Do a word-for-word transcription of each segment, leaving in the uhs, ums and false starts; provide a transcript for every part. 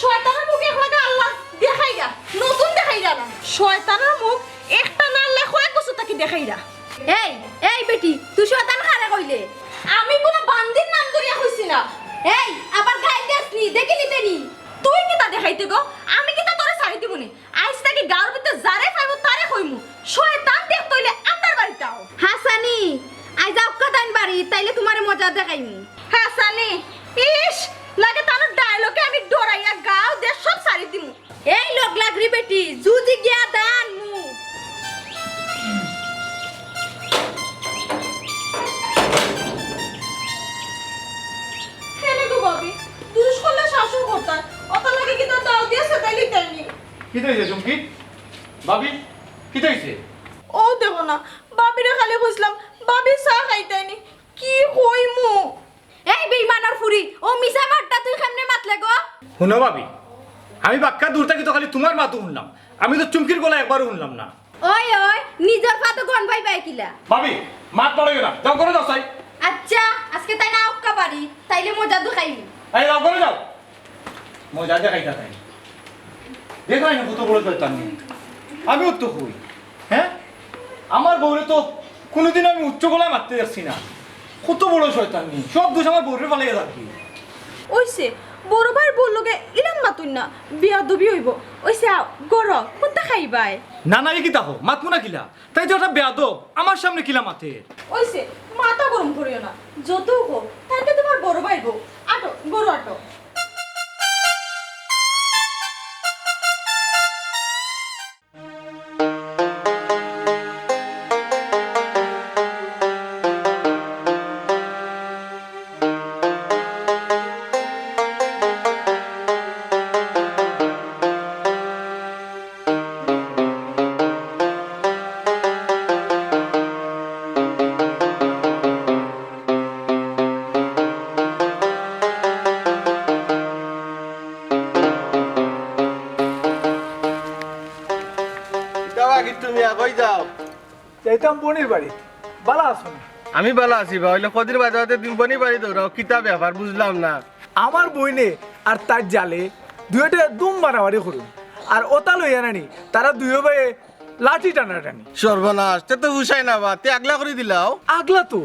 শয়তানর মুখ একলাগে আল্লায় দেখাইরা, নতুন দেখাইরা না। শয়তানর মুখ একটা না আল্লায় কয়েক বছর থাকি দেখাইরা। এই, এই বেটি, তুই শয়তান কারে কইলে? আমি কুনু বান্দির নাম ধরিয়া কইছি না। এই, আবার গাইল দেস নি, দেখিলিতে নি। তুই কিতা দেখাইতে গো? আমি কিতা তোরে ছাড়ি দিমু নি? আইজ থাকি গাউর ভিতরে যারে পাইমু তারে কইমু, শয়তান দেখতে অইলে আমরার বাড়িত আও। হাসানি, আইজ আউক্কা তাইন বাড়ি, তাইলে তুমারে মজা দেখাইমু। হাসানি, ইস, লাগে তানর ডায়লগে আমি ডরাইয়া গাউ দেশ সব ছাড়ি দিমু। এই লোক লাগরি বেটি, জুজি গিয়া দান মু। কেনে গো ভাবি, দুষ করলে শাশুড় করতায়, অতার লাগি কিতা দাও দিয়া সেতাইলিতায় নি? কিতা অইছে চুমকি? ভাবি, কিতা অইছে? ও দেখো না, ভাবিরে খালি কইছলাম, ভাবি চা খাইতায় নি, কি কইমু? এই বেইমানর ফুরি, ও মিছা মাতটা তুই কেমনে মাতলে গো? হুনো ভাবি, আমি বাক্কা দূর থাকি তো খালি তুমার মাতউ হুনলাম, আমি তো চুমকির গলা একবারও হুনলাম না। ওই, ওই, নিজর ফাতো গন ভাই ভাই কিলা? ভাবি, মাত বাড়াইও না, যাও ঘরো যাও চাই। আচ্ছা, আইজকে তাইন আউক্কা বাড়ি, তাইলে মজা দেখাইমু। এই যাও ঘরো যাও। মজা দেখাইতা তাইন। দেখো না কত বড় শয়তান। আমিও তো কই, হ্যাঁ? আমার বউরে তো কুনুদিন আমি উচ্চ গলায় মাততে দেখছি না। কত বড় শয়তান নি। সব দুষ আমার বউরে ফালাইয়া যাবি। অইছে, বড় ভাইর বউর লগে ইলান মাতুন না, বেয়াদবি অইবো। অইছে, আও, ঘরো, কুন্তা খাইবায়? না, না, ই কিতা কও? মাতমু না কিলা? তাই তো একটা বেয়াদব, আমার সামনে কিলা মাতের? অইছে, মাথা গরম করিও না। যত কও, তাইন তো তুমার বড় ভাইর বউ। আটো, ঘরো আটো। কিতা বা কিট্টু মিয়া, কই যাও? যাইতাম বইনর বাড়ি। বালা আছো নি? আমি বালা আছি বা, অইলে কদিন বাদে বাদে তুমি বইনর বাড়ি দৌড়াও, কিতা ব্যাপার বুঝলাম না। আমার বইনে আর তার জালে দুইওটায় দুম মারামারি করইন, আর অতা লইয়া নানি তারা দুইও ভাইয়ে লাঠি টানাটানি। সর্বনাশ, তে তো হুশাই না বা, তে আগলা করি দিলাও। আগলা তো,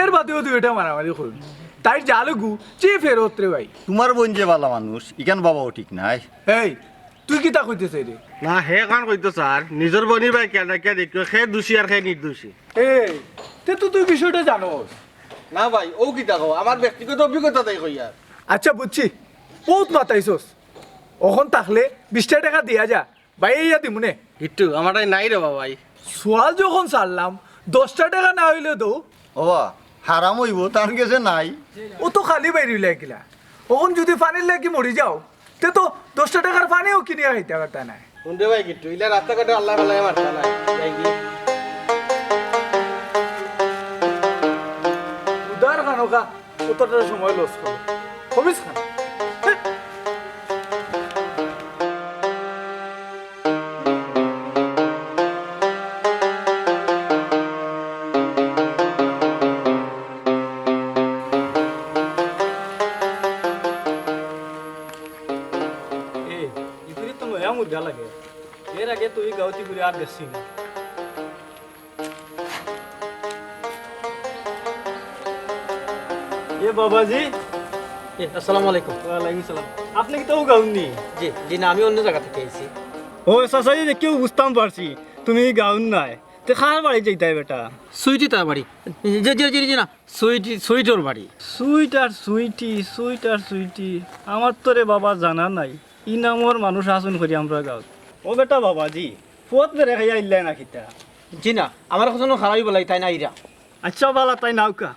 এর বাদেও দুইওটায় মারামারি করইন। তাইর জালগু যে ফেরত রে ভাই। তুমার বইন যে বালা মানুষ, ইখান বাবাও ঠিক নাই। এই, তুই কিতা কইতে চাইরে? না, হে কান কইতো স্যার, নিজর বইনর বায় কিয়া ডাকিয়া দেখিও, কে দুষী আর কে নির্দোষী। এ, তে তো তুই বিষয়টা জানোস। না ভাই, অউ কিতা কও, আমার ব্যক্তিগত অভিজ্ঞতা তাই কইয়ার। আচ্ছা, বুঝছি, বউত মাতাইছস। অখন থাকলে বিশটা টেকা দিয়া যা, ভাই, ইয়া দিমুনে। কিট্টু, আমার তাই নাই রে বা ভাই। সোয়াল যখন ছাড়লাম, দশটা টেকা না অইলে দেও। ওবা, হারাম অইবো, তার গেছে নাই। অউ তো খালি বাইর অইলা কিলা। অখন যুদি পানির লাগি মরি যাও, তে তো দশটা টেকার পানিও কিনিয়া খাইতা পারতা নায়। হুন রে ভাই কিট্টু, ইলা রাস্তাঘাটো আল্লায় ফালাইয়া মারতা নায়। যাই গি। উদার খানোকা, অতটা সময় লস করো। খবিস খান। এ, ইগুরে তো নয়া মুরগা লাগে। এর আগে তো ই গাউত ইগুরে আর দেখছি না। এ বাবাজি। এ, আসসালামু আলাইকুম। ওয়ালাইকুম সালাম। আপনে কিতা অউ গাউর নি? জি, জি না, আমি অন্য জাগা থাকি আইছি। ও চাচাজি, দেখিউ বুঝতাম পারছি, তুমি ই গাউর নায়। তে কার বাড়িত যাইতায় বেটা? সুইটি তার বাড়ি। জি, জি, জি, জি না, সুইটি, সুইটর বাড়ি। সুইট আর সুইটি, সুইট আর সুইটি। আমার তো রে বাবা জানা নাই, ই নামর মানুষ আছইন করি আমরার গাউত। ও বেটা বাবাজি, পথ বেড়ে খাইয়া আইলায় না কিতা? জি না, আমার কথা খারাপ বলাই তাই না ইরা। আচ্ছা বালা, তাইন আউক্কা।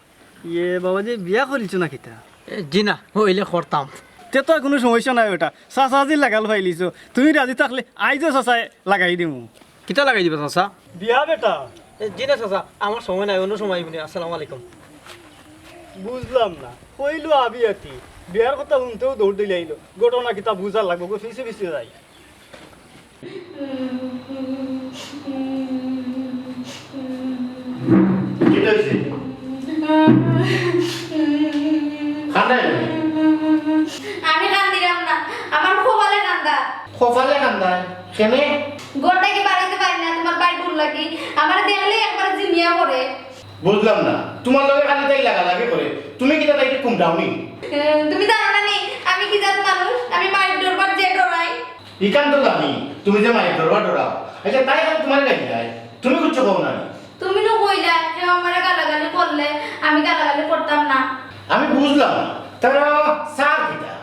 ইয়ে বাবাজি, বিয়া করিলিছো না কিতা? এ, জি না, অইলে করতাম। তে তো কুনু সমস্যা নাই বেটা, চাচাজির লাগাল পাইলিছো। তুমি রাজি থাকলে আইজও চাচায় লাগাই দিমু। কিতা লাগাই দিবা চাচা? বিয়া বেটা। এ, জি না চাচা, আমার সময় নাই, অন্য সময় আইমুনে। আসসালামু আলাইকুম। বুঝলাম না, কইলো আবিয়াতি, বিয়ার কথা হুনতেউ দৌড় দিলাইলো। ঘটনা কিতা বুঝা লাগবো গো, পিছে পিছে যাই। কিতা অইছে? কান্দে? আমি কান্দিরাম না, আমার কপালে কান্দায়, কেনে? ঘর থাকি বারইতে পারি না, তুমার ভাইর ডর লাগি। আমারে দেখলেউ একবারে জিমিয়া পড়ে। বুঝলাম না, তুমার লগে খালি তাই লাগালাগি করে, তুমি কিতা তাইরে কুমড়াও নি? হুম, তুমি জানো না নি, আমি কি জাত মানুষ? আমি মাইর ডরবার যে ডরাই। ইখান তো জানি, তুমি যে মাইর ডরবার ডরাও। আইচ্ছা, তাই আমি তুমারে গাইল্লায়, তুমি কিচ্ছু কও না নি? তুমি নু কইলা, হে আমারে গালাগালি করলে, আমি গালাগালি করতাম না। আমি বুঝলাম না, তারা সার কিতা?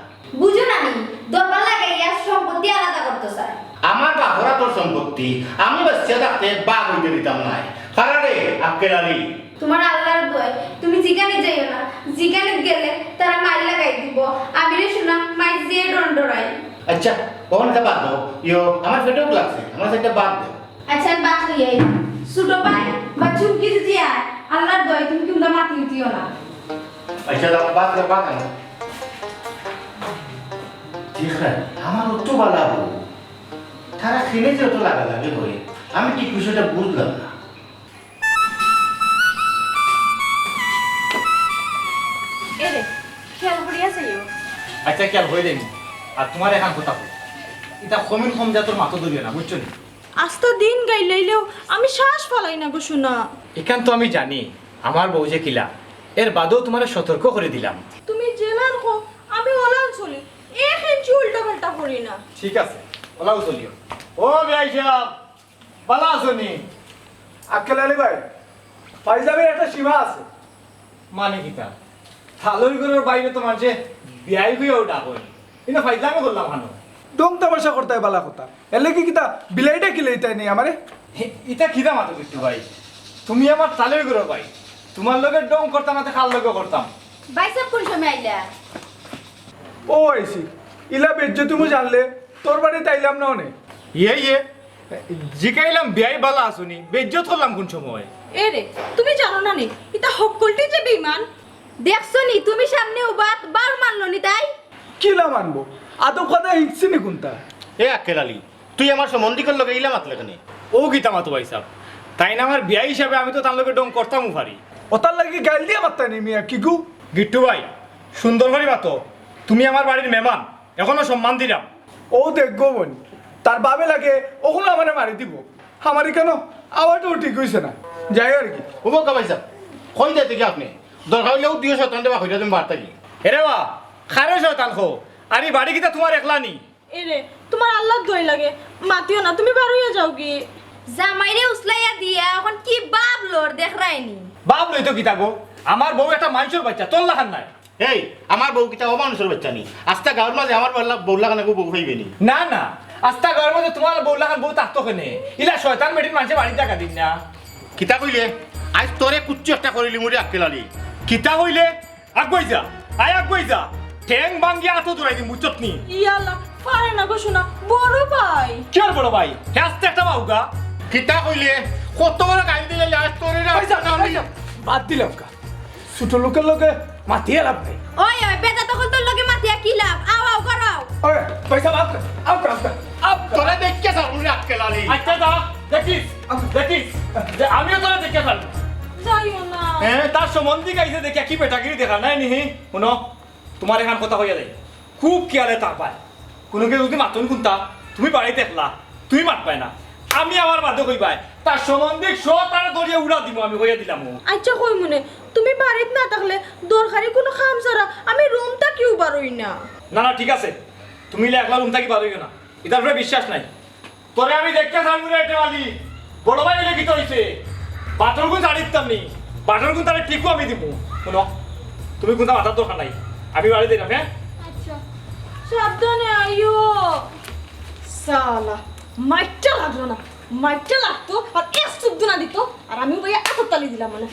বুঝো না নি, দরবার লাগাইয়া সম্পত্তি আলাদা করতো চায়। আমার বাপর আতর সম্পত্তি আমি বাঁচিয়া থাকতে ভাগ অইতে দিতাম নায়। কারা রে, আক্কেল আলী? তুমার আল্লার দোয়াই, তুমি যেখানে যাইও না, যেখানে গেলে তারা মাইর লাগাই দিবো। আমি রে শোনা, মাইর যে ডর ডরাই। আইচ্ছা, অখন ইতা বাদ দেও। ইয়ো, আমার পেটো ভুক লাগছে, আমার একটা ভাত দেও। আইচ্ছা, আমি ভাত লই আই। ছোট ভাই বা চুমকি যদি আয়, আল্লার দোয়াই তুমি কিংবা মাতি দিও না। আইচ্ছা, দাও, ভাত দাও, ভাত আনো। ঠিক আছে, আমার অত বালা বউ। তারা কেনে যে অত লাগালাগি করে, আমি ঠিক বিষয়টা বুঝলাম না। এরে, খেয়াল করিয়া চাইও। আইচ্ছা, খেয়াল করি দেখমু। আর তুমারে একখান কথা কই, ইতা কমিন কম জাতর মাতো ধরিও না, বুঝছো নি? আস্তা দিন গাইল্লাইলেও আমি শ্বাস ফালাই না গো সোনা। ইখান তো আমি জানি, আমার বউ যে কিলা, এর বাদেও তুমারে সতর্ক করি দিলাম। তুমি যেলান কও, আমি অলান চলি, এক ইঞ্চি উল্টা পাল্টা করি না। ঠিক আছে, অলাউ চলিও। ও বিয়াই সাব, বালা আছো নি? আক্কেল আলী ভাই, ফাইজলামির একটা সীমা আছে। মানে কিতা? তালই ঘরর বাইরে তো মানষে বিয়াই কইয়াউ ডাকইন। ইনো ফাইজলামি করলাম কেনে? ঢং তামাশা করতায় বালা কথা। এরলাগি কিতা বিলাইটা কিলাইতায় নি আমারে? হে, ইতা কিতা মাতো কিট্টু ভাই? তুমি আমার তালই ঘরর ভাই। তুমার লগে ঢং করতাম না তে কার লগে করতাম? ভাইসাব কুন সময় আইলা? ও আইছি। ইলা বেইজ্জতি মু জানলে তোর বাড়িত আইলাম না অনে। ইয়ে, ইয়ে, জিকাইলাম বিয়াই বালা আছো নি, বেইজ্জত করলাম কুন সময়? এরে, তুমি জানো না নি, ইতা হক্কলটি যে বেইমান। দেখছো নি, তুমি সামনে উবাত বার মানলো নি তাই? কিলা মানবো? আদব কায়দা হিকছি নি কুনতা? এ আক্কেল আলী, তুই আমার সম্বন্ধিকর লগে ইলা মাতলে কেনে? ও কিতা মাতো ভাইসাব, তাইন আমার বিয়াই হিসাবে আমি তো তান লগে ঢং করতামউ পারি। অতার লাগি গাইল দিয়া মাততায় নি মিয়া, কিগু? গিট্টু ভাই, সুন্দর করি মাতো, তুমি আমার বাড়ির মেহমান, এখনো সম্মান দিরাম। ও দেখগো বইন, তার বাবে লাগে অখনো আমারে মারি দিবো। আমার ইখানো আওয়াটাও ঠিক অইছে না, যাই আর কি। ও বউক্কা ভাইসাব, কই যাইতে কি আপনে? দরকার অইলে অউ দুইও শয়তানরে বার করিয়া দিমু বাড়ি থাকি। এরে বা, কারে শয়তান কও? আর ই বাড়ি কিতা তুমার একলা নি? এরে, তুমার আল্লার দোয়াই লাগে, মাতিও না, তুমি বার অইয়া যাওগি। জামাইরে উছলাইয়া দিয়া অখন কি ভাব লর দেখরায়নি? ভাব লইতো কিতা গো? আমার বউ একটা মানষর বাইচ্চা, তোর লাখান নায়। এই, আমার বউ কিতা অমানষর বাইচ্চা নি? আস্তা গাউর মাজে আমার বউর লা-, বউর লাখান এগু বউ পাইবে নি? না, না, আস্তা গাউর মাজে তুমার বউর লাখান বউ থাকতো কেনে? ইলা শয়তান বেটিন মানষে বাড়িত জাগা দিন না। কিতা কইলে? আইজ তোরে কুচ্ছু একটা করিলিমু রে আক্কেল আলী। কিতা কইলে? আগুয়াই যা, আয় আগুয়াই যা। ঠেং ভাঙ্গিয়া আতো ধরাই দিমু, বুঝছত নি? ইয়াল্লা, পারে না গো সোনা, বড় ভাই। কিয়র বড় ভাই? হে আস্তা একটা মাউগা। কিতা কইলে? কত বড় গাইল দিলে, আইজ তোরে না। ভাইসাব, ভাইসাব, বাদ দিলাম কা। ছোট লোকর লগে মাতিয়া লাভ নাই। ওই, ওই, বেটা তখন তোর লগে মাতিয়া কি লাভ? আও, আও, ঘর আও। ওই, ভাইসাব, আও, আও, আও, আও। তোরে দেখিয়া ছাড়মু রে আক্কেল আলী। আইচ্ছা, যা, দেখিস, দেখিস, যে আমিও তোরে দেখিয়া ছাড়মু। যাইও না। হ্যাঁ, তার সম্বন্ধিক আইছে দেখিয়া কি বেটাগিরি দেখা নাই নি? হুনো, তুমার একখান কথা কইয়া যাই, খুব খিয়ালে থাকবায়। কুনু কেউ যদি মাতইন কুনতা, তুমি বাড়িত একলা, তুমি মাতবায় না। আমি আমার বাদে কইবায়, তার সম্বন্ধিক সব তারে ধরিয়া উড়া দিমু, আমি কইয়া দিলাম ও। আইচ্ছা কইমুনে, তুমি বাড়িত না থাকলে দরকারি কুনু কাম ছাড়া আমি রুম থাকিউ বারই না। না, না, ঠিক আছে, তুমি ইলা একলা রুম থাকি বারইও না, ইতার উপরে বিশ্বাস নাই। তোরে আমি দেখিয়া ছাড়মু রে, টেওয়ালি। বড় ভাই অইলে কিতা অইছে? বাটর গুন ছাড়ি দিতাম নি। বাটর গুন তারে ঠিকউ আমি দিমু। হুনো, তুমি কুনতা মাতার দরকার নাই। আমি বাড়ি দিলাম, হ্যাঁ? আইচ্ছা। সাবধানে আইও। সালা, মাইরটা লাগলো না। মাইরটা লাগতো, আর এক চুপ দুনা দিত, আর আমিউ ভাইয়া আতর তালি দিলাম মানে।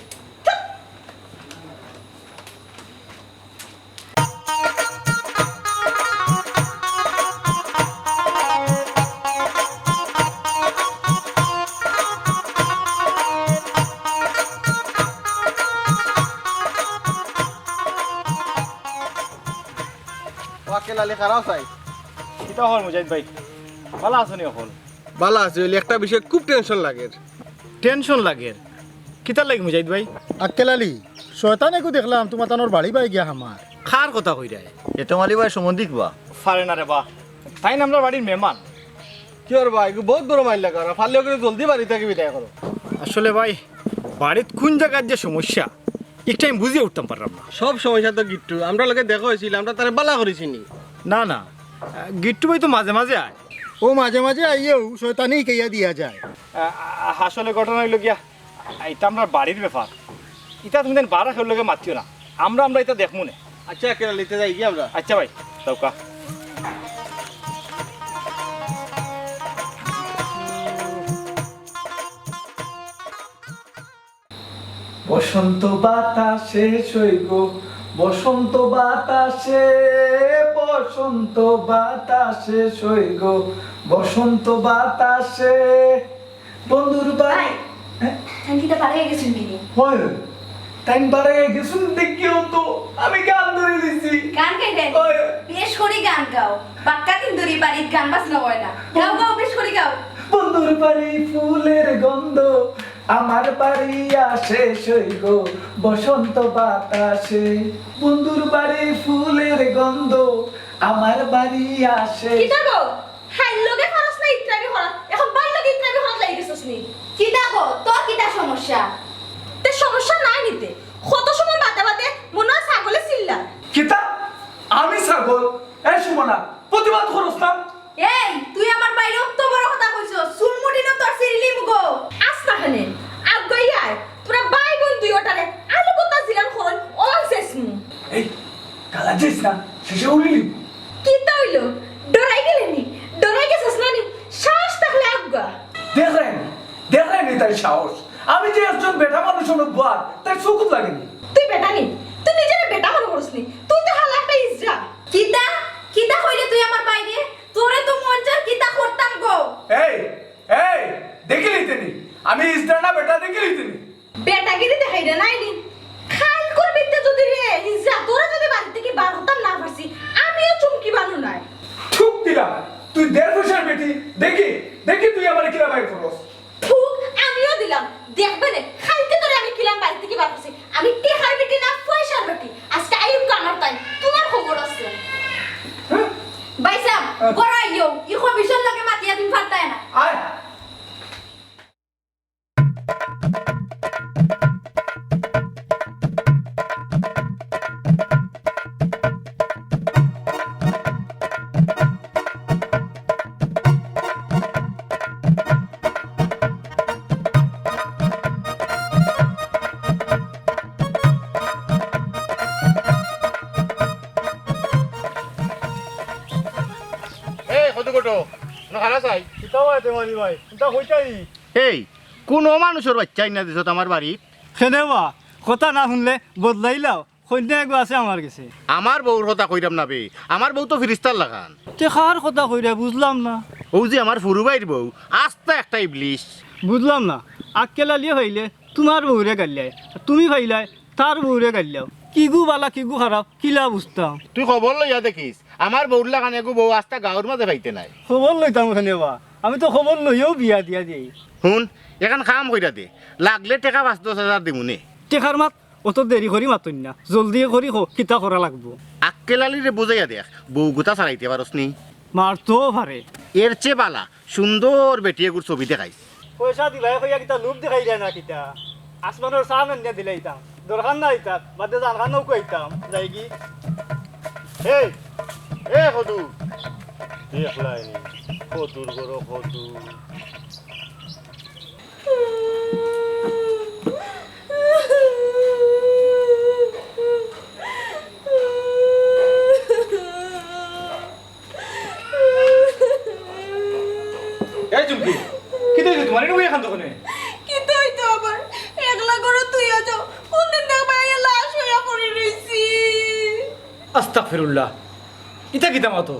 ও আক্কেল আলী, খাড়াও চাই। কিতা খবর মুজাহিদ ভাই? বালা আছো নি অকল? বালা আছি, অইলে একটা বিষয়ে খুব টেনশন লাগের। টেনশন লাগের? কিতার লাগি মুজাহিদ ভাই? আক্কেল আলী, শয়তান এগু দেখলাম তুমার তানর বাড়ি বায় গিয়া হামার। কার কথা কইরায়? এটম আলী ভাই সম্বন্ধিক বা? পারে না রে বা, তাইন আমরার বাড়ির মেহমান। কিওর বা, ইগু বউত বড় মাইর লাগার, পারলে ওগুরে জলদি বাড়ি থাকি বিদায় করো। আসলে ভাই, বাড়িত কুন জাগাত যে সমস্যা, ইটা আমি বুঝিয়া উঠতাম পারলাম না। সব সমস্যা তো গিট্টু, আমরার লগে দেখা অইছিল, আমরা তারে বালা করি চিনি। না, না, গিট্টু ভাই তো মাঝে মাঝে আয়। ও মাঝে মাঝে আইয়াও শয়তানি হিকাইয়া দিয়া যায়। আ-, আ-, আসলে ঘটনা অইলো গিয়া, ইটা আমরার বাড়ির ব্যাপার, ইটা তুমি যেন বারা কেউর লগে মাতিও না, আমরা, আমরা ইটা দেখমু নে। আচ্ছা, আক্কেল আলী, তে যাইগি আমরা। আচ্ছা ভাই, যাউক্কা। বসন্ত বাতাসে সই গো, বসন্ত বাতাসে, বসন্ত বাতাসে সই গো, বসন্ত বাতাসে। বন্ধুর বাড়ি। ভাই, হ্যাঁ? তাইন কিতা বারা গেছইন নি? অয়, তাইন বারা গেছইন দেখিয়াউ তো আমি গান ধরি দিছি। গান গাইরায় নি? অয়। বেশ করি গান গাও। বাক্কা দিন ধরি বাড়িত গান বাজনা অয় না। গাও, গাও, বেশ করি গাও। বন্ধুর বাড়ি ফুলের গন্ধ, আমার বাড়ি আসে সই গো, বসন্ত বাতাসে। বন্ধুর বাড়ি ফুলের গন্ধ, আমার বাড়ি আসে। কিতা গো? হাইর লগে পারস না ইত্রামি করাত, এখন বাইর লগে ইত্রামি করাত লাগি গেছস নি? কিতা গো, তোর কিতা সমস্যা? তে সমস্যা নাই নি তে। কত সময় বাদে বাদে মনে অয় ছাগলে চিল্লার। কিতা? আমি ছাগল? এই সুমনা, প্রতিবাদ করস না? এই, তুই আমার বাইরে অত বড় কথা কইছস, চুলমুঠি না তোর ছিড়িলিমু গো। আস্তা খানে, আগুয়াই আয়, তোরা ভাই বইন দুইওটারে আলু ভর্তা জিলান করইন, অলান শেষ নু। এই, কালা যাইস না, শেষে উড়িলিমু। কিতা অইলো? ডরাই গেলে নি? ডরাই গেছস না নি? সাহস থাকলে আগুয়া। দেখরায় নি, দেখরায় নি তার সাহস। আমি যে একজন বেটা মানুষ অনো বুয়ার, তার চকুত লাগে নি। তুই বেটা নি? তুই নিজরে বেটা মনে করস নি? তুই তো হালা একটা ইজরা। কিতা? কিতা কইলে তুই আমার বাইরে? তোরে তো মন চায় কিতা করতাম গো। এই, এই, দেখিলিতে নি? আমি ইজরা না বেটা দেখিলিতে নি? বেটাগিরি দেখাইরে নায় নি? খাল করবিতে যদি রে, ইজরা তোরে যদি বাড়ি থাকি বার করতাম না পারছি, আমিও চুমকি বানু নায়। থুক দিলাম, তুই দেড় পয়সার বেটি, দেখি, দেখি তুই আমারে কিলা বাইর করস। থুক আমিও দিলাম, দেখবে নে, কালকে তোরে আমি কিলান বাড়ি থাকি বার করছি। আমি টেকার বেটি না, পয়সার বেটি। আজকে আইউক্কা আমার তাইন, তুমার খবর আছে। হ্যাঁ? ভাইসাব, হ্যাঁ। ঘরো আইও, ই খবিসর লগে মাতিয়া তুমি পারতায় না। আয়। এই, কত কত? না, খানা চাই। কিতা অয় তে মালি ভাই? কিতা কইতাই? এই, কুন অমানুষর বাইচ্চা আইনা দিছত আমার বাড়িত? কেনে বা, কথা না হুনলে বদলাইলাও। কইন্যা এগু আছে আমার গেছে। আমার বউর কথা কইরাম না বে, আমার বউ তো ফিরিস্তার লাখান। তে কার কথা কইরা বুঝলাম না। অউ যে আমার ফুরু ভাইর বউ, আস্তা একটা ইবলিশ। বুঝলাম না, আক্কেল আলিয়ে পাইলে তুমার বউরে গাইল্লায়, আর তুমি পাইলায় তার বউরে গাইল্লাও। কিগু বালা, কিগু খারাপ, কিলা বুঝতাম? তুই খবর লইয়া দেখিস, আমার বউর লাখান এগু বউ আস্তা গাউর মাঝে পাইতে নায়। খবর লইতাম কেনে বা, আমি তো খবর লইয়াউ বিয়া দিয়া দেই। হুন, এখান কাম কইরা দে, লাগলে টেকা পাঁচ দশ হাজার দিমুনে। টেকার মাত অত দেরি করি মাতইন না, জলদি করি কও, কিতা করা লাগবো? আক্কেল আলীরে বুঝাইয়া দেখ, বউগুতা ছাড়াইতে পারস নি? মারতেও পারে। এর চেয়ে বালা, সুন্দর বেটি এগুর ছবি দেখাইস। পয়সা দিবায় কইয়া কিতা লোভ দেখাইরায় না কিতা? আসমানর চান আনিয়া দিলাইতাম। দরকার নাই ইতার, বাদে জান খান নৌকো আইতাম, যাইগি। এই, এ কদু, দেখলায় নি, কদুর ঘরো কদু। এই চুমকি, কিতা অইছে তুমার? ইনো বইয়া কান্দো কেনে? কিতা অইতো আবার? একলা ঘরো থুইয়া যাও, কুনদিন দেখবায় আইয়া লাশ অইয়া পড়ি রইছি। আস্তাগফিরুল্লাহ, ইতা কিতা মাতো?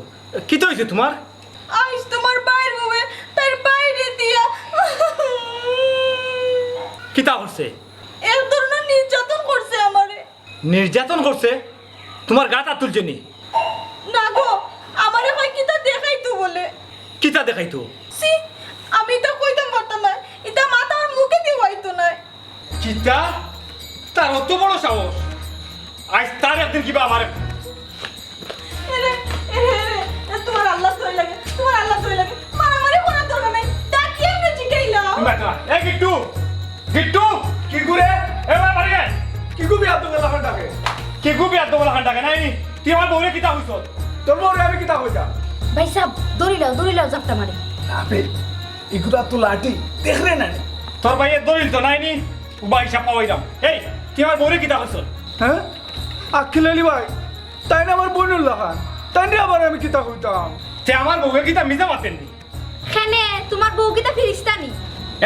কিতা অইছে তুমার? আইজ তুমার ভাইর বউয়ে তার ভাইরে দিয়া কিতা করছে? এক ধরনর নির্যাতন করছে আমারে। নির্যাতন করছে? তুমার গাত আত তুলছে নি? না গো, আমারে কয় কিতা দেখাইতো বলে। কিতা দেখাইতো? ছি, আমি ইতা কইতাম পারতাম নায়, ইতা মাত আমার মুখেদি অইতো নায়। কিতা? তার অত বড় সাহস? আইজ তার একদিন কিবা আমারে। এরে, এরে, এরে, এ তুমার আল্লার দোয়াই লাগে, তুমার আল্লার দোয়াই লাগে, মারামারি করাত ডাকে নাই নি? তুই আমার বউরে কিতা কইছস? তোর বউরে আমি কিতা কইতাম? ভাইসাব, ধরিলাও, ধরিলাও, জাপটা মারি। না বে, ইগুলা তো লাঠি, দেখরে না নি? তোর ভাইয়ে ধরিল তো নাই নি? ও ভাইসাব পাওয়াইলাম। এই, তুই আমার বউরে কিতা কইছস? হ্যাঁ? আক্কেল আলী ভাই, তাইন আমার বইনর লাখান। তাইনরে আবার আমি কিতা কইতাম? তে আমার বউরে কিতা মিছা মাতের নি? কেনে, তুমার বউ কিতা ফিরিস্তা নি?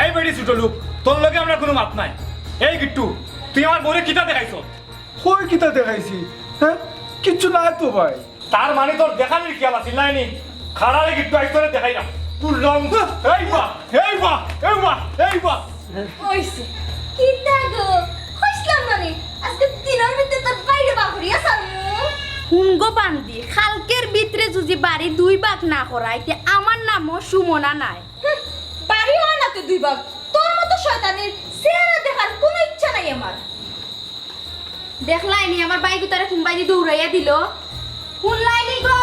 এই বেটি ছোট লোক, তোর লগে আমরার কুনু মাত নাই। এই গিট্টু, তুই আমার বউরে কিতা দেখাইছস? কই কিতা দেখাইছি? হ্যাঁ? কিচ্ছু নাই তো ভাই। তার মানে তোর দেখানির খেয়াল আছিল নায় নি? খাড়া রে গিট্টু, আইজ তোরে দেখাইরাম। তোর রং, এই বা, এই বা, এই বা, এই বা। অইছে। কিতা গো? কইছলাম না নি, আইজকে দিনর ভিতরে তোর বাইরে বাহুরিয়া সারমু। হুন গো বান্দি, কাইলকের ভিতরে যুদি বাড়ি দুই ভাগ না করায়, তে আমার নামও সুমনা নায়। হুম, বাড়ি অয় না তে দুই ভাগ। তোর মতো শয়তানির চেহারা দেখার কুনু ইচ্ছা নাই আমার। দেখলায় নি আমার বাইগুতারে কুনবায়দি দৌড়াইয়া দিল? হুনলায় নি গো?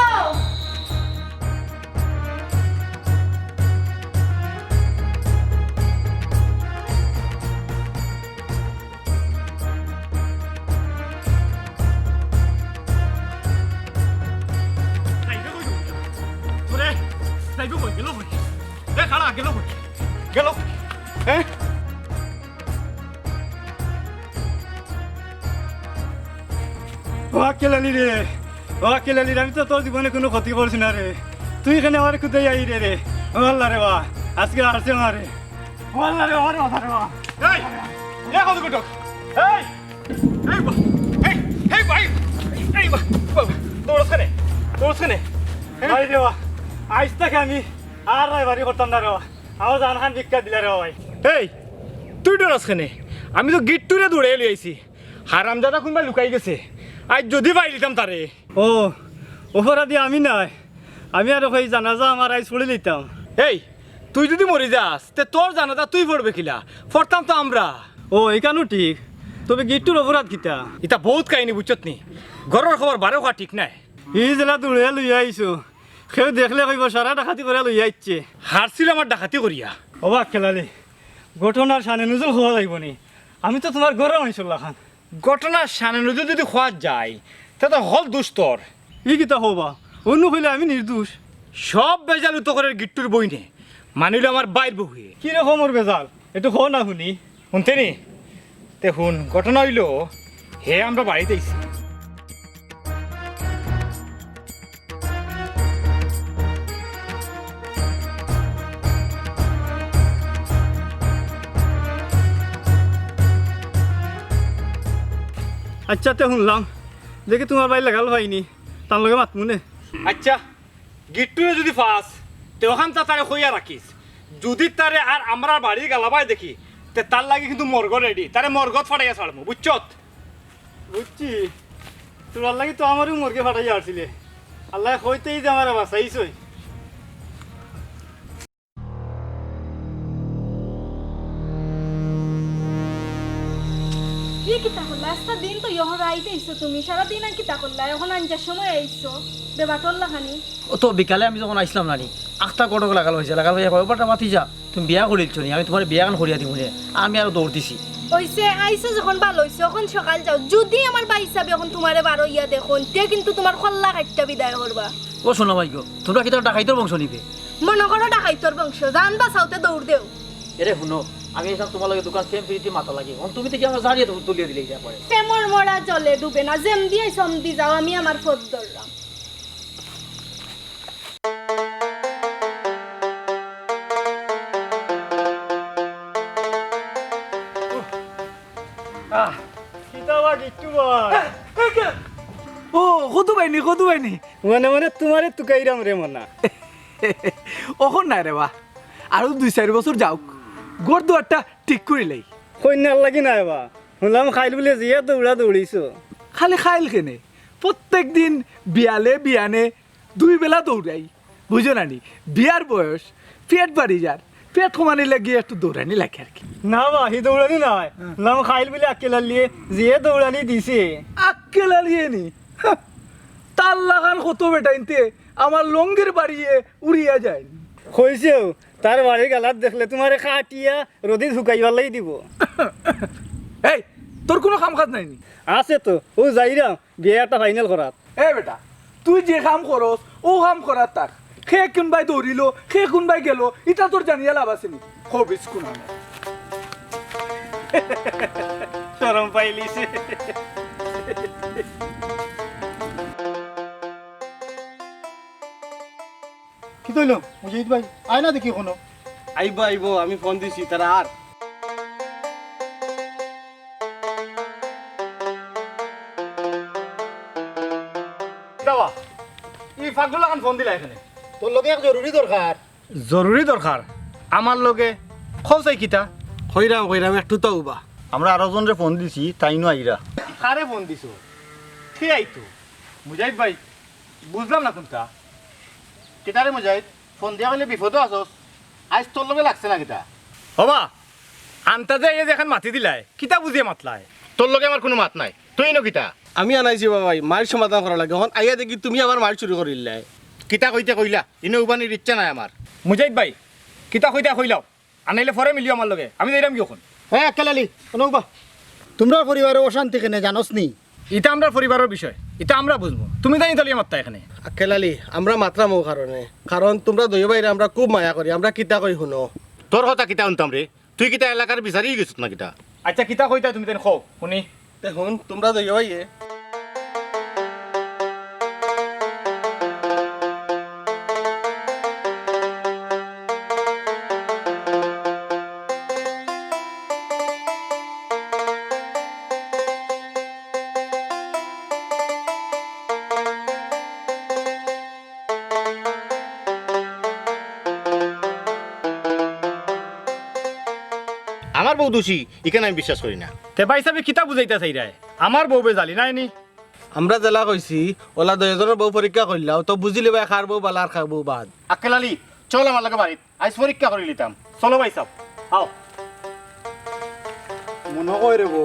যাইবে কই? ওরে, যাইবে কই? গেল কই? এ, খাড়া, গেল কই? গেল? হ্যাঁ? ও আক্কেল আলী রে, ও আক্কেল আলী রে, আমি তো তোর জীবনে কুনু ক্ষতি করছি না রে। তুই কেনে আমারে খুদাই আইরে রে। ও আল্লাহ রে বা, আইজকে হারছে আমারে। ও আল্লাহ রে, ও আল্লাহ রে বা। এই, এ কত ঘটক? এই, এই বা, এই, এই ভাই, এই বা, বাবা, দৌড়স কেনে? দৌড়স কেনে? হ্যাঁ? ভাই রে বা, আইজ থাকি আমি আর রায়বারি করতাম না রে বা। আমার জানখান ভিক্ষা দিলা রে বা ভাই। এই, তুই ডরস কেনে? আমি তো গিট্টুরে দৌড়াইয়া লই আইছি। হারামজাদা কুনবায় লুকাই গেছে। আইজ যুদি পাইলিতাম তারে। ও, অপরাধী আমি নায়। আমি আরো কই জানাজা আমার আইজ পড়িলিতাম। এই, তুই যুদি মরি যাস, তে তোর জানাজা তুই পড়বে কিলা? পড়তাম তো আমরা। ও, ইখানও ঠিক। তবে গিট্টুর অপরাধ কিতা? ইতা বউত কাহিনী বুঝছত নি? ঘরর খবর বারে কওয়া ঠিক নায়। ই যেলা দৌড়াইয়া লইয়া আইছো, কেউ দেখলে কইবো সারা ডাকাতি করিয়া লইয়া আইছে। হারছিল আমার ডাকাতি করিয়া। ও বা আক্কেল আলী, ঘটনার শানে নুজুল কওয়া যাইবো নি? আমি তো তুমার ঘরর মানষর লাখান। ঘটনার শানে নুজুল যুদি কওয়া যায়, তে তো হকল দুষ তোর। ই কিতা কও বা? অন্য কইলে আমি নির্দোষ। সব বেজাল অউ তো ঘরর গিট্টুর বইনে, মানে অইলো আমার ভাইর বউয়ে। কি রকমর বেজাল? একটু কও না হুনি। হুনতে নি? তে হুন, ঘটনা অইলো, হে আমরার বাড়িত আইছে। আইচ্ছা, তে হুনলাম, দেখি তুমার ভাইর লাগাল পাইনি, তার লগে মাতমু নে। আইচ্ছা, গিট্টুরে যুদি পাস, তে অখানতা তারে কইয়া রাখিস। যুদি তারে আর আমরার বাড়ির গালাবায় দেখি, তে তার লাগি কিন্তু মর্গ রেডি। তারে মর্গত ফাটাইয়া ছাড়মু, বুঝছত? বুঝছি। তোরার লাগি তো আমারেও মর্গে ফাটাইয়া আরছিলে। আল্লায় কইতেই যে আমারে বাঁচাইছই। ই কিতা করলা? আস্তা দিন তো ইয়ো রাইত আইছো তুমি, সারা দিন আর কিতা করলা? অখন আঞ্জার সময় আইছো, বেবাটর লাখানি। ও তো বিকালে আমি যখন আইছলাম না নি, আখতা ঘটক লাগাল পাইছে, লাগাল পাইয়া কয়, "ও বেটা ভাতিজা, তুমি বিয়া করিলছো নি, আমি তুমারে বিয়াখান করিয়া দিমু নে।" আমি আরো দৌড় দিছি। অইছে, আইছো যখন ভালা অইছে, অখন সকাল যাও। যুদি আমার ভাইসাবে অখন তুমারে বারইয়া দেখইন, তে কিন্তু তুমার কল্লা কাইট্টা বিদায় করবা। ও সোনা মাই গো, তুমরা কিতা ডাকাইতর বংশ নি বে? মনো করো ডাকাইতর বংশ, জান বাচাইতে দৌড় দেও। এরে হুনো, আমি আইছলাম তুমার লগে দুখান প্রেম পিরিতি মাতার লাগি। অখন তুমি থাকি আমারে জারিয়া তুলিয়া দিলে ইতা করে। প্রেমর মরা জলে ডুবে না, যেমদি আইছো অমদি যাও, আমি আমার পথ ধরলাম। আহ, কিতা বা গিট্টু ভাই? ও, কদু ভাই নি, কদু ভাই নি। মনে মনে তুমারে তুকাইরাম রে মনা। অখন নায় রে বা, আরো দুই চাইর বছর যাউক, ঘর দুয়ারটা ঠিক করিলাই। কইন্যার লাগি নায় বা, হুনলাম কাইল বুলে জিয়া দৌড়া দৌড়িছো। খালি কাইল কেনে, প্রত্যেক দিন বিয়ালে বিয়ানে দুই বেলা দৌড়াই, বুঝো না নি? বিয়ার বয়স, পেট বাড়ি যার, পেট কমানির লাগি একটু দৌড়ানি লাগে আর কি। না বা, হি দৌড়ানি নায়, হুনলাম কাইল বুলে আক্কেল আলিয়ে জিয়া দৌড়ানি দিছে। আক্কেল আলিয়ে নি? হা, তার লাখান কত বেটাইন্তে আমার লঙ্গির বাড়িয়ে উড়িয়া যায়। কইছেও, তার বাড়ির গালাত দেখলে তুমারে কাটিয়া রদিত হুকাইবার লাগি দিবো। এই, তোর কুনু কাম কাজ নাই নি? আছে তো, অউ যাইরাম বিয়া একটা ফাইনাল করাত। এ বেটা, তুই যে কাম করস, অউ কাম করাত থাক। কে কুনবায় দৌড়িলো, কে কুনবায় গেলো, ইতা তোর জানিয়া লাভ আছে নি? খবিস কুনানো। শরম পাইলিছে। কিতা অইলো মুজাহিদ ভাই? আয় না দেখি কুনু। আইবো, আইবো, আমি ফোন দিছি, তারা আর। কিতা বা, ই ফাগল লাখান ফোন দিলা কেনে? তোর লগে এক জরুরি দরকার। জরুরি দরকার? আমার লগে? কও চাই কিতা? কইরাম, কইরাম, একটু তো উবা। আমরা আরো জনরে ফোন দিছি, তাইনও আইরা। কারে ফোন দিছো? কে আইতো? মুজাহিদ ভাই, বুঝলাম না কুনটা। কিতারে মুজাহিদ, ফোন দিয়া কইলে বিপদো আছস? আইজ তোর লগে লাগছে না কিতা? ওবা, আন্তাজে আইয়া যে এখান মাতি দিলায়, কিতা বুঝিয়া মাতলায়? তোর লগে আমার কুনু মাত নাই, তুই ইনো কিতা? আমি আনাইছি বাবাই, মাইর সমাধান করা লাগে। অখন আইয়া দেখি তুমি আমার মাইর শুরু করিলায়। কিতা কইতে কইলা, ইনো উবানির ইচ্ছা নাই আমার। মুজাহিদ ভাই, কিতা কইতা কইলাও, আর নাইলে পরে মিলিও আমার লগে, আমি যাইরাম গি অখন। হ্যাঁ, আক্কেল আলী, অনো উবা। তুমরার পরিবারো অশান্তি কেনে জানোস নি? ইতা আমরার পরিবারর বিষয়, ইতা আমরা বুঝমু। তুমি জানি তালিয়া মাত্তা এখানে। আক্কেল আলী, আমরা মাতরাম অউ কারণে, কারণ তুমরা দুইও ভাইরে আমরা খুব মায়া করি, আমরা কিতা কই হুনো। তোর কথা কিতা হুনতাম রে? তুই কিতা এলাকার বিচারি গেছত না কিতা? আচ্ছা, কিতা কইতা তুমি তাইন কও, হুনি। তে হুন, তুমরা দুইও ভাইয়ে। আমার বউ দোষী, ইখান আমি বিশ্বাস করি না। তে ভাইসাবে কিতা বুঝাইতা চাইরায়? আমার বউবে জালি নায় নি? আমরা যেলা কইছি, অলা দুইওজনর বউ পরীক্ষা করিলাও, তো বুঝিলিবায় কার বউ ভালা আর কার বউ বাদ। আক্কেল আলী, চল আমার লগে বাড়িত, আইজ পরীক্ষা করিলিতাম। চলো ভাইসাব, আও। মনো কয় রে বউ,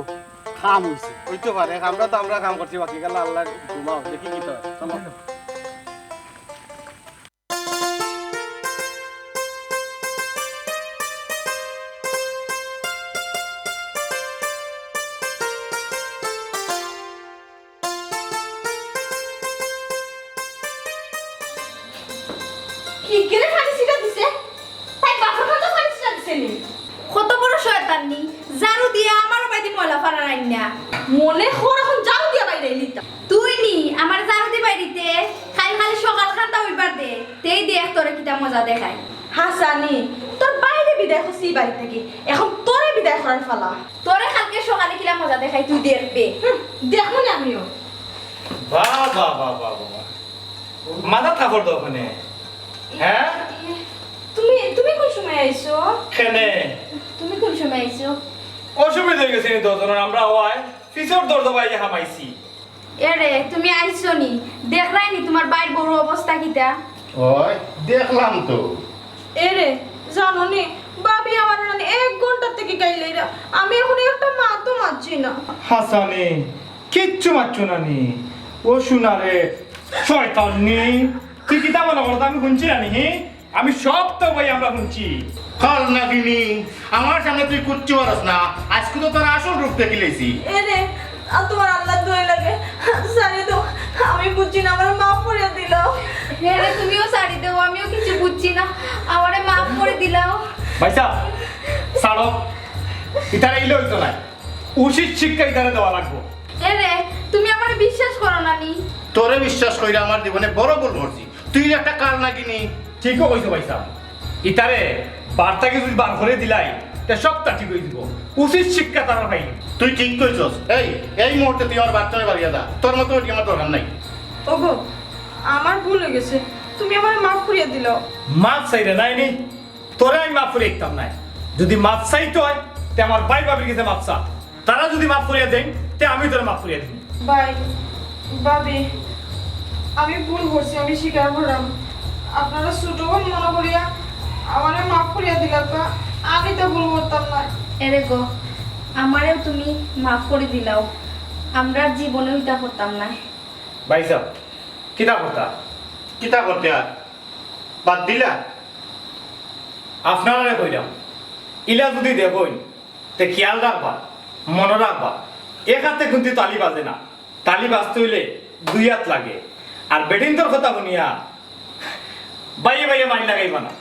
কাম অইছে। অইতো পারে, আমরা তো আমরা কাম করছি, বাকি গেলা আল্লার ঘুমাও, দেখি কিতা অয়। চলো। হিগুরে পানি ছিটা দিছে? তাইর বাপর ঘরো পানি ছিটা দিছে নি? কত বড় শয়তান নি, ঝাড়ু দিয়া আমার বায়দি ময়লা ফালাইরায় না। মনে কর অখন ঝাড়ু দিয়া বাইরাইলিতাম। তুই নি, আমারে ঝাড়ু দি বাইরাইতে, খালি খালি সকাল খান্তা অইবার দে, তেউ দেখ তোরে কিতা মজা দেখাই। হাছানি, তোর ভাইরে বিদায় করছি ই বাড়ি থাকি, অখন তোরে বিদায় করার পালা। তোরে কালকে সকালে কিলা মজা দেখাই তুই দেখবে। হুম, দেখমু নে আমিও। বাহ, বাহ, বাহ, বাহ, বাহ। মাথাত কাপড় দেও অখানে। হ্যাঁ? তুমি, তুমি কুন সময় আইছো? কেনে? তুমি কুন সময় আইছো? অসুবিধা অইগেছে নি দুইওজনর, আমরা অয় পিছর দরজা বাইয়া হামাইছি। এরে, তুমি আইছো নি? দেখরায় নি তুমার ভাইর বউর অবস্থা কিতা? অয়, দেখলাম তো। এরে, জানো নি, ভাবি আমারে নানি এক ঘন্টা থাকি গাইল্লাইরা। আমি অখন একটা মাতও মাতছি না। হাছানি, কিচ্ছু মাতছো না নি? ও সোনা রে, শয়তান নি। তুই কিতা মনে করস আমি হুনছি না নি, হি? আমি সব তো ভাই আমরা হুনছি। কাল নাগিনি, আমার সামনে তুই কুচ্ছু পারস না। আইজকু তো তোর আসল রূপ দেখিলাইছি। এরে, আর তুমার আল্লার দোয়াই লাগে, ছাড়ি দেও, আমি বুঝছি না, আমারে মাফ করিয়া দিলাও। এরে, তুমিও ছাড়ি দেও, আমিও কিচ্ছু বুঝছি না, আমারে মাফ করি দিলাও। ভাইসাব, ছাড়ো, ইতারে ইলে অইতো নায়। উচিত শিক্ষা ইতারে দেওয়া লাগবো। এরে, তুমি আমারে বিশ্বাস করো না নি? তোরে বিশ্বাস কইরা আমার জীবনে বড় ভুল করছি। তুই একটা কাল নাগিনি। ঠিকউ কইছো ভাইসাব। ইতারে বাড়ি থাকি যুদি বার করি দিলাই, তে সবতা ঠিক অইযিবো। উচিত শিক্ষা তারার পাইলিবো। তুই ঠিক কইছস। এই, এই মুহূর্তে তুই আমার বাড়ি থাকি বারিয়া যা। তোর মতো বেটি আমার দরকার নাই। ওগো, আমার ভুল অইগেছে। তুমি আমারে মাফ করিয়া দিলাও। মাফ চাইরে নায় নি? তোরে আমি মাফ করিয়া দিতাম নায়। যুদি মাফ চাইতে অয়, তে আমার ভাই ভাবির গেছে মাফ চা। তারা যুদি মাফ করিয়া দেইন, তে আমি তোরে মাফ করিয়া দিমু। ভাই, ভাবি, আমি ভুল করছি, আমি স্বীকার করলাম। আপনারা ছোট বোন মনে করিয়া আমারে মাফ করিয়া দিলাউক্কা, আমি তো ভুল করতাম নায়। এরে গো, আমারেও তুমি মাফ করি দিলাও, আমরা জীবনেও ইতা করতাম নায়। ভাইসাব, কিতা করতা? কিতা করতে আর? বাদ দিলা? আপনারারে কইরাম, ইলা যুদি দেখইন, তে খিয়াল রাখবা, মনো রাখবা, এক আতে কুন্তি তালি বাজে না, তালি বাজতে অইলে দুই আত লাগে। আর বেটিন্তর কথা হুনিয়া বাইয়ে বাইয়ে মাইর লাগাইবা না।